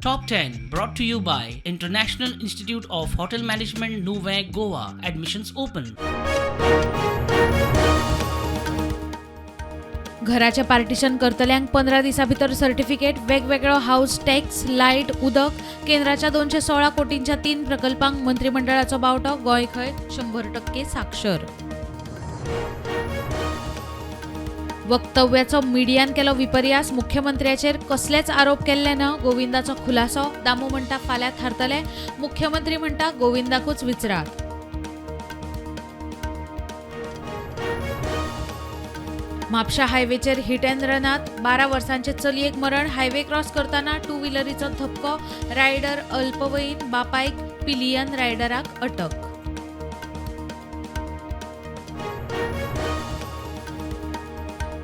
Top 10 brought to you by International Institute of Hotel Management, Nuvem, Goa. Admissions open. घराचें partition करतल्यांक 15 दिसां भितर certificate, वेगवेगळो हावस tax, light, उदक. केंद्राच्या 216 कोटींच्या 3 प्रकल्पांक मंत्रिमंडळाचो बावटो. गोंय खंय 100% साक्षर. वक्तव्याचो मिडियान केलो विपर्यास. मुख्यमंत्र्याचेर कसलेच आरोप केल्ले ना, गोविंदाचो खुलासो. दामू म्हणटा फाल्यां थारतले, मुख्यमंत्री म्हणटा गोविंदाकूच विचरात. म्हापशा हायवेचेर हिट अँड रनात 12 वर्सांचे चलयेक मरण. हायवे क्रॉस करतना टू व्हिलरीचो धपको. रायडर अल्पवयीन, बापायक पिलियन रायडराक अटक.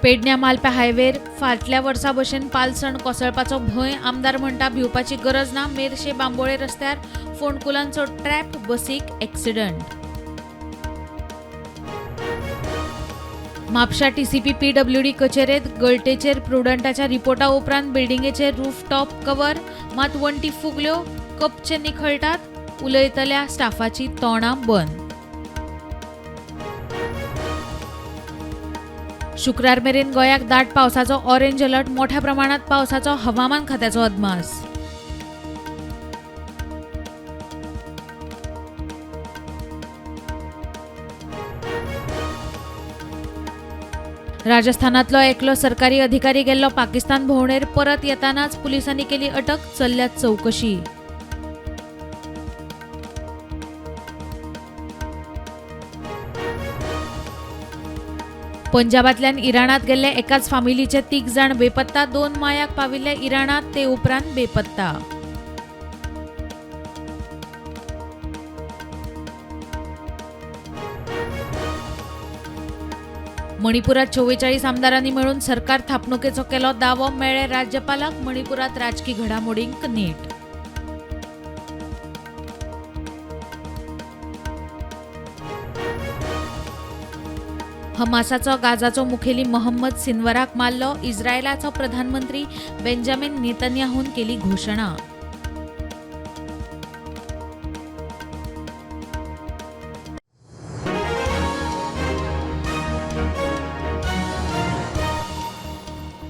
पेडण्या मालप्या हायवेर फाटल्या वर्सा भशेन पालसण कोसळपाचो भंय. आमदार म्हणटा भिवपाची गरज ना. मेरशे बांबोळे रस्त्यार फोंडकुलांचो ट्रॅप, बसीक एक्सिडंट. म्हापशा टीसीपी पीडब्ल्यूडी कचेरेत गळटेचेर प्रुडंटाच्या रिपोर्टा उपरांत बिल्डिंगेचेर रूफटॉप कवर, मात वण्टी फुगल्यो, कपचे निखळटात, उलयतल्या स्टाफाची तोंडां बंद. शुक्रार मेरेन गोंयाक दाट पावसाचो ऑरेंज अलर्ट. मोठ्या प्रमाणात पावसाचो हवामान खात्याचो अदमास. राजस्थानातलो एकलो सरकारी अधिकारी गेल्लो पाकिस्तान भोंवडेर, परत येतानाच पुलिसांनी केली अटक, चल्ल्यात चवकशी. पंजाबांतल्यान इराणात गेल्ले एकाच फामिलीचे 3 जाण बेपत्ता. 2 मायाक पाविल्ले इराणात, ते उपरांत बेपत्ता. मणिपुरात 44 आमदारांनी मेळून सरकार थापणुकेचो केलो दावो. मेळ्ळे राज्यपालाक. मणिपुरात राजकी घडामोडींक नेट. हमासाचो गाजाचो मुखेली मोहम्मद सिनवराक मारलो. इस्रायलाचो प्रधानमंत्री बेंजामिन नेतन्याहून केली घोशणा.